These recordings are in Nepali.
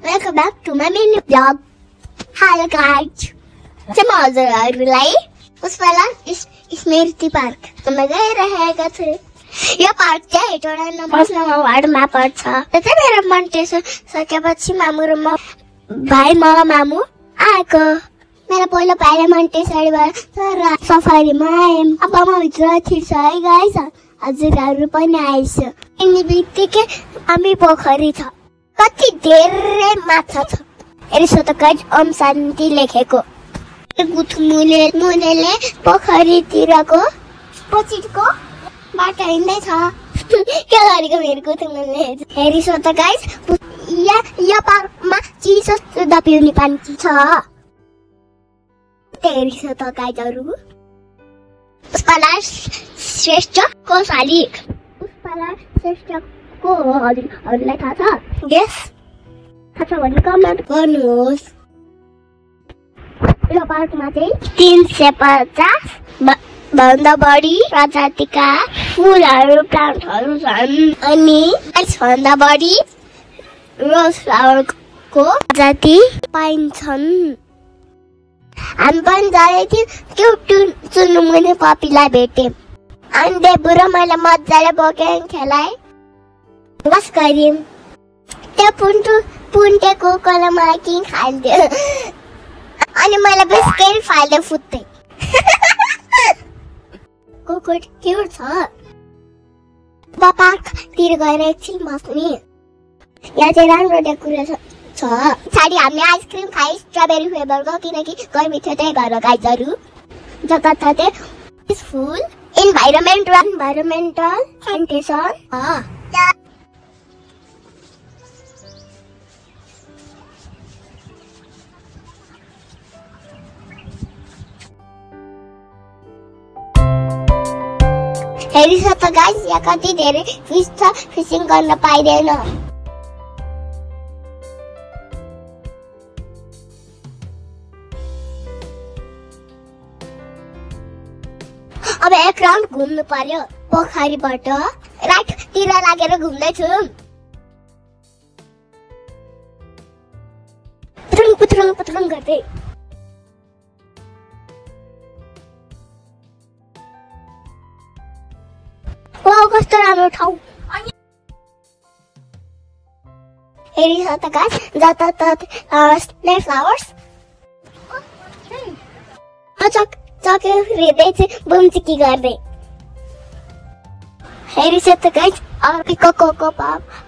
Welcome back to my mini vlog. Hello guys. म हजुरहरूलाई पुष्पला स्मृति पार्कमा गइरहेका छु। यो पार्क चाहिँ हेटौडा नम्बर 9 वार्डमा पर्छ। त्यतै मेरो मन्टेसन सकेपछि मामु र म भाइ मामु आएको। मेरो पहिलो पाइला मन्टेसरीबाट सफारीमा आएँ। अब म भित्र छिर्छ है गाइस। हजुरहरू पनि आइछ। यिनी बित्तिकै हामी पोखरी छ। कति धेरै माछा छ। यसो त गाइस ओम शान्ति लेखेको। मुनेले पोखरीतिरको पछिको बाटो हिँड्दैछ। के गरेको मेरो गुथुमुले हेरिसो त गाइस या पार्कमा चिसो सुधा पिउने पानी छ। हेरिसो त गाइसहरू पुष्पला श्रेष्ठको शालिक पुष्पला श्रेष्ठको हो हजुरहरूलाई थाहा छ? यस थाहा छ भने कमेन्ट गर्नुहोस्। यो पार्कमा चाहिँ 350 भन्दा बढी प्रजातिका फुलहरू प्लान्टहरू छन् अनि 40 भन्दा बढी रोज फ्लावरको प्रजाति पाइन्छन्। हामी पनि जाँदै थियौँ त्यो चुनुमुने पपीलाई भेट्यौँ अनि देबु र मैले मजाले बोकेर खेलाएँ बस गऱ्यौँ। त्यो पुन्टेको कोला मलाई किन खाइदियो अनि मैले बिस्किट फाल्दै फुत्दै। कुकुर क्युट छ। पार्कतिर गएर एकछिन बस्ने। यहाँ चाहिँ राम्रो डेकोरेसन छ। पछाडि हामीले आइसक्रिम खाइ स्ट्रबेरी फ्लेभरको किनकि गर्मी थियो त्यही भएर गाइजहरू जताततै पिसफुल इन्भाइरोमेन्टल सेन्टेसन हेरिस त गाइस यहाँ कति धेरै फिस छ। फिसिङ गर्न पाइँदैन। अब एक राउन्ड घुम्नु पर्यो पोखरीबाट राइटतिर लागेर घुम्दैछु। पुत्रङ गर्दै वाउ कस्तो राम्रो ठाउँ। हेरिस त गाइस जताततै फ्लावर्स चक्यो हेर्दै चाहिँ बुमचिकी गर्दै। हेरिस त गाइस अर्को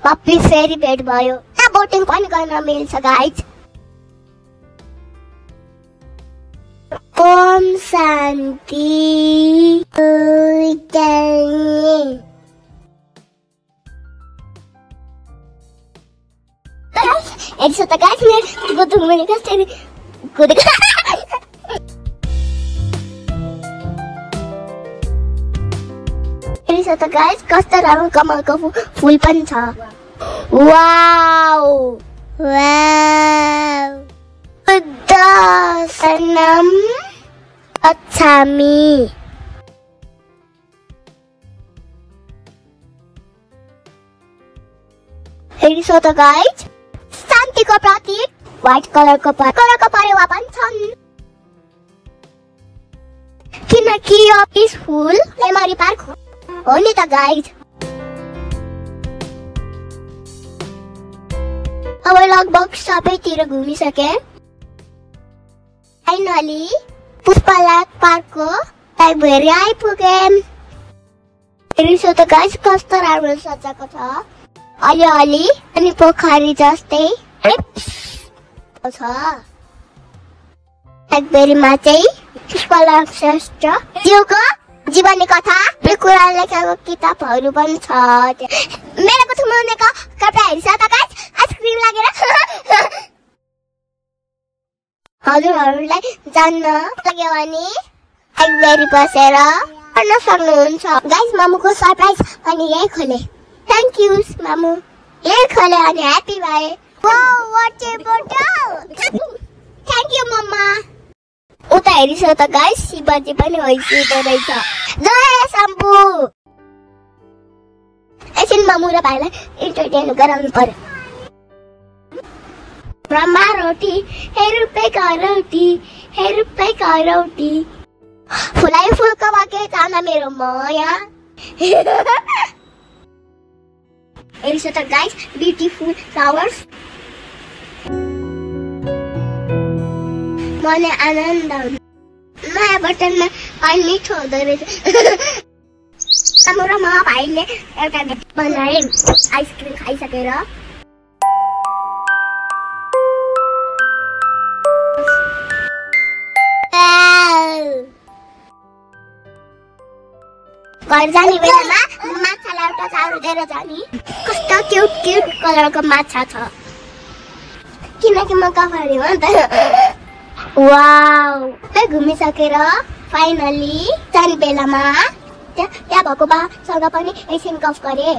पप्पी फेरि भेट भयो। यहाँ बोटिङ पनि गर्न मिल्छ गाइस। ओम शान्ति हेरिस त गाइस मेरो गुथुमुले कसरी कुदेको। हेरिस त गाइस कस्तो राम्रो कमलको फुल पनि छ। वाउ बुद्धसनम गच्छामि। हेरिस त गाइस शान्तिको प्रतीक व्हाइट कलरको परेवा पनि छन् किनकि यो पिसफुल मेमोरी पार्क हो नि त गाइस। अब लगभग सबैतिर घुमिसके। फाइनली पुष्पला पार्कको टाइम हेरि आइपुगेँ। हेरिस त गाइस कस्तो राम्रो सजाएको छ। अलि अनि पोखरी जस्तै छ। ब्ल्याकबेरीमा चाहिँ पुष्पला श्रेष्ठ जीवनी कथा कुरा लेखेको किताबहरू पनि छ। मेरो गुथुमुनेको कपडा हेरिस त गाइस आइसक्रिम लागेर। हजुरहरूलाई जान्न लाग्यो भने ब्ल्याकबेरी बसेर पढ्न सक्नुहुन्छ। गाइस मामुको सरप्राइज पनि यही खोले। थ्याङ्क यू मामु यही खोले अनि ह्याप्पी भए। थ्याङ्क यू मम्मा। उता हेरिस त गाइस शिवजी पनि होइसिँदो रहेछ। जय शम्भु। एकछिन मामु र भाइलाई इन्टरटेन गराउनु पर्यो। ब्रह्मा रोटी हे रुपैयाँको रोटी हे रुपैयाँको रोटी फुलाइ फुलको भाग्य जान मेरो माया It's a guys beautiful flowers मन आनन्द नयाँ बटनमा पानी मिठो हुँदो रहेछ हाम्रो मामा भाइले एउटा बनाए आइसक्रिम खाइसकेर घर जाने बेलामा माछालाई एउटा चारो दिएर जाने कस्तो क्युट क्युट कलरको माछा छ किनकि म कफारी हो नि त वाउ घुमिसकेर फाइनली जाने बेलामा त्यहाँ भएको बासँग पनि एकछिन गफ गरे